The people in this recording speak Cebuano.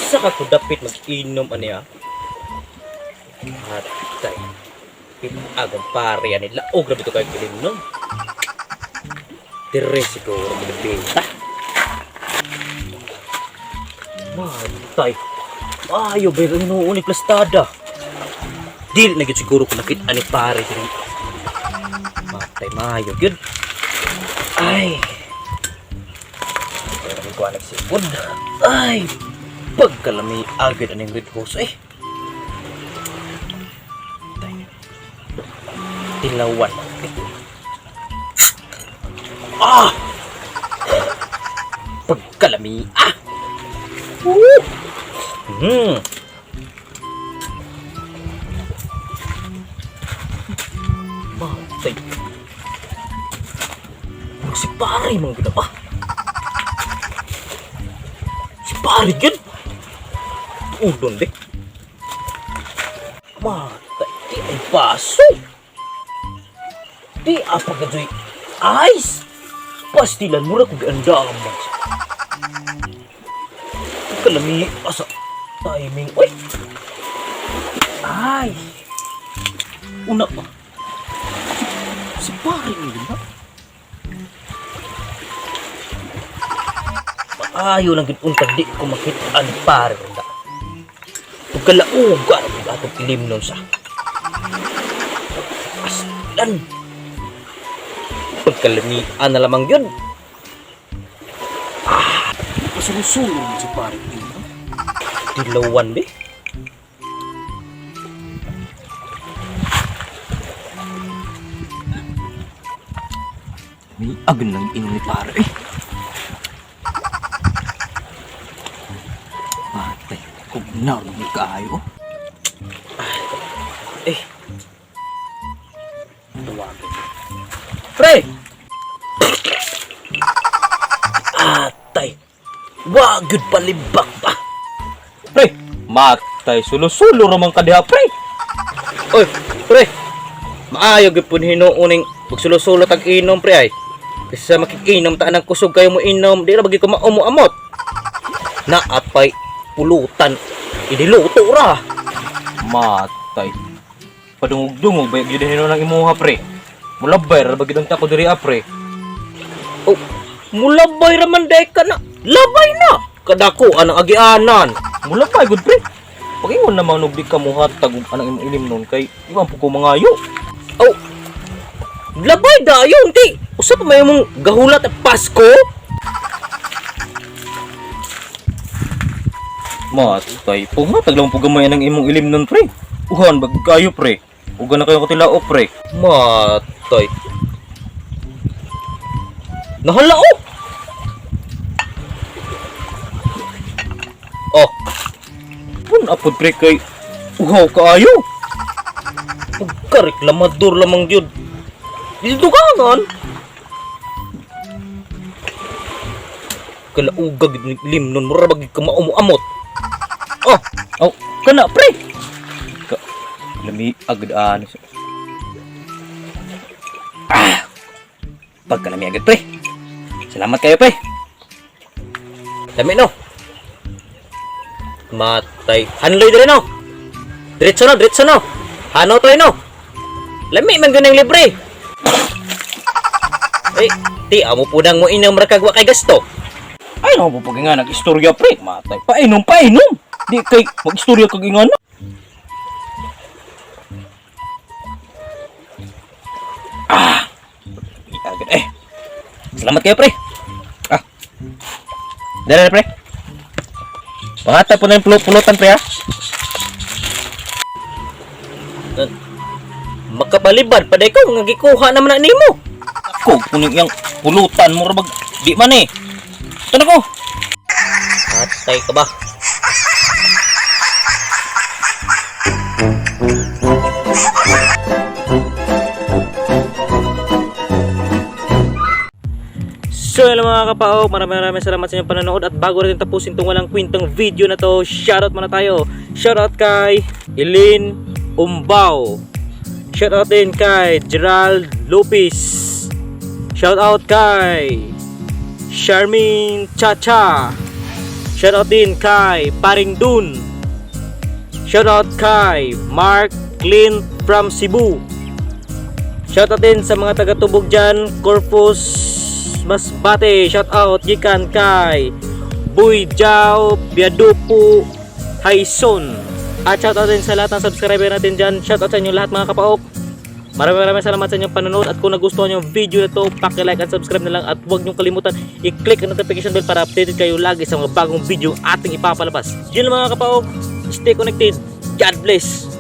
Asa ka ko dapit mag-inom ani ah? Atay. Pinagong pare ani laog ra bitaw kay ilimnon. Dire siguro binibenta. Matay. Ayo ba yung inuuni plastada? Dili na gyud siguro ko nakita ni pare diri. Matay, maayo gyud. Ay. Pero ko nagsigod. Ay, pagkalami agad aning red horse eh. Tay. Tilawan. Ah! Pagkalami ah! Woo! Matay. Murag si pare mga gina pa. Si pare yun. Udon de. Matay. Di ay baso. Di apa ka ice. Pastilan mo ra kung giandaman siya. Kalami asa timing. Uy! Ay! Una pa. Si pare ni ba? Maayo lang gid untag di ko makita ni pare unda. Pagkalauga na gid atong ilimnon sa. Aslan. Pagkalamian na lamang yun. Ah, pasulong-sulong si pare dito. Dilawan be. May agad lang inom ni pare eh. Patay, kung naroon ni kaayo. Ah, eh. Tawagin. Pre! Atay! Wagud palibak pa! Pre! Matay, sulo-sulo raman ka diha, pre! Oy, pre! Maayo gyud pud hinuoning pagsulo-sulo tag inom, pre ay. Kaysa makikinom ta nang kusog kayo mo inom, di ra bagi ko maumo-amot. Naapay pulutan, iniluto ra. Matay. Padungog-dungog ba gyud hinuon ang imuha, pre? Mulabay ra ba gyud ang tako diri, ah, pre? Oh, mulabay ra man day ka na. Labay na. Kadako anang agianan. Mulabay gud, pre. Pagingon naman og di ka muhatag og anang imong ilim nun kay iwan po ko mangayo. Oh. Labay dayon ti. Usa pa may imong gahulat at Pasko? Matay, pumatag lang po gamay ang imong ilim nun, pre. Uhan, bag kayo, pre. Uga na kayo katilao, pre. Matay. Nahala, oh! Oh. Pun apod, pre, kay uhaw kaayo. Pagkareklamador lamang yun. Dito dugangan. Kalaugag ni ilim nun, mura bagi ka maumuamot. Oh, oh, kana pre. Ka, lami agad ano sa. Ah, pagkalami agad pre. Salamat kayo pre. Lami no. Matay. Hanloy dire no. Diretso no, diretso no. Hano to no. Lami man ganang libre. Eh, ti amo pudang mo inom ra kag wa kay gasto. Ay no po pag nga nag-istorya pre. Matay. Painom, painom. Di kay mag-istorya kag ingana. Ah. Agad eh. Salamat kayo pre. Ah. Dere pre. Pangata po na yung pulutan pre ha. Makapalibad pa ko nga gikuha naman na nimo. Ako kuning yang pulutan mo ra bag di man eh. Ito na ko. Patay ka ba? So yun lang mga kapaok, maraming maraming salamat sa inyong panonood at bago natin tapusin itong walang kwentang video na to, shoutout muna tayo. Shoutout kay Eileen Umbao. Shoutout din kay Gerald Lopez. Shoutout kay Charmin Chacha. Shoutout Shoutout din kay Paring Dun. Shoutout kay Mark Clint from Cebu. Shoutout din sa mga taga-tubog dyan, Corpus Masbate. Shoutout gikan kay Buy Jao Biadupo Haison. At shoutout din sa lahat ng subscriber natin dyan. Shoutout sa inyo lahat, mga kapaok. Maraming maraming salamat sa inyong panonood at kung nagustuhan niyo yung video na to, paki-like and subscribe na lang at huwag niyo kalimutan i-click ang notification bell para updated kayo lagi sa mga bagong video ating ipapalabas. Yun lang, mga kapaok. Stay connected. God bless.